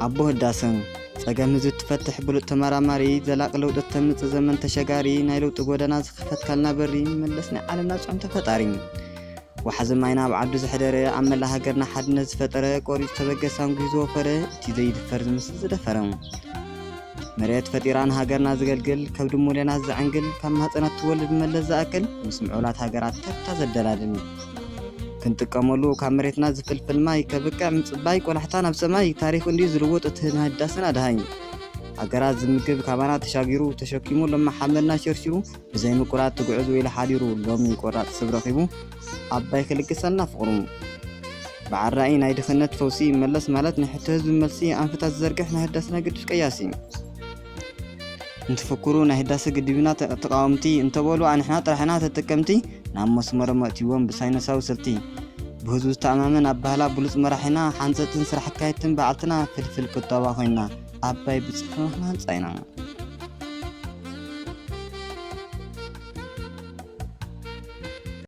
ኣቦ ህዳሰ፣ ጸገም ህዝቢ ትፈትሕ ብሉጽ ተመራማሪ፣ ዘላቂ ለውጢ ተምጽእ ዘመን ተሸጋሪ፣ ናይ ለውጢ ጎደና ዝኸፈትካልና በሪ፣ መለስ ናይ ዓለምና ጽዕንቶ ፈጣሪ። ወሓዚ ማይና ኣብ ዓዱ ዘሕደረ፣ ኣብ መላእ ሃገርና ሓድነት ዝፈጠረ፣ ቆሪጹ ተበገሰ ኣንጉዩ ዝወፈረ፣ እቲ ዘይድፈር ዝምስል ዝደፈረ። መሬት ፈጢራ ንሃገርና ዝገልግል፣ ከብዲ ሙሌናት ዘዕንግል፣ ካብ ማህጸናት ትወልድ መለስ ዝኣክል፣ ምስ ምዑላት ሃገራት ተርታ ዘደላድል። ክንጥቀመሉ ካብ መሬትና ዝፍልፍል ማይ፣ ከብቅዕ ምጽባይ ቆላሕታ ናብ ሰማይ፣ ታሪኽ እንድዩ ዝልውጥ እቲ ናይ ህዳሰና ደሃይ። ሃገራት ዝምግብ ካባና ተሻጊሩ፣ ተሸኪሙ ሎም ሓመድና ሸርሺሩ፣ ብዘይ ምቁራጽ ትጉዕዝ ውዒሉ ሓዲሩ፣ ሎሚ ቆራጽ ሰብ ረኺቡ፣ ኣባይ ክልግሰልና ፍቕሩ። በዓል ራእይ ናይ ድኽነት ፈውሲ፣ መለስ ማለት ናይ ሕቶ ህዝቢ መልሲ፣ ኣንፈታት ዝዘርግሕ ናይ ህዳሰና ግድብ ቀያሲ። እንትፍክሩ ናይ ህዳሰ ግድብና ተ-፣ ተቃወምቲ እንተበሉ፣ ኣንሕና ጥራሕና ተጠቀምቲ፣ ናብ መስመሮም ኣእትይዎም ብሳይነሳዊ ስልቲ። ብህዝቡ ዝተኣማመን ኣባህላ ብሉጽ መራሒና፣ ሓንጸጽን ስራሕ ኣካየድትን በዓልትና፣ ፍልፍል ቁጠባ ኮይና፣ ኣባይ ብጽፍርና ክንሃንጻ ኢና።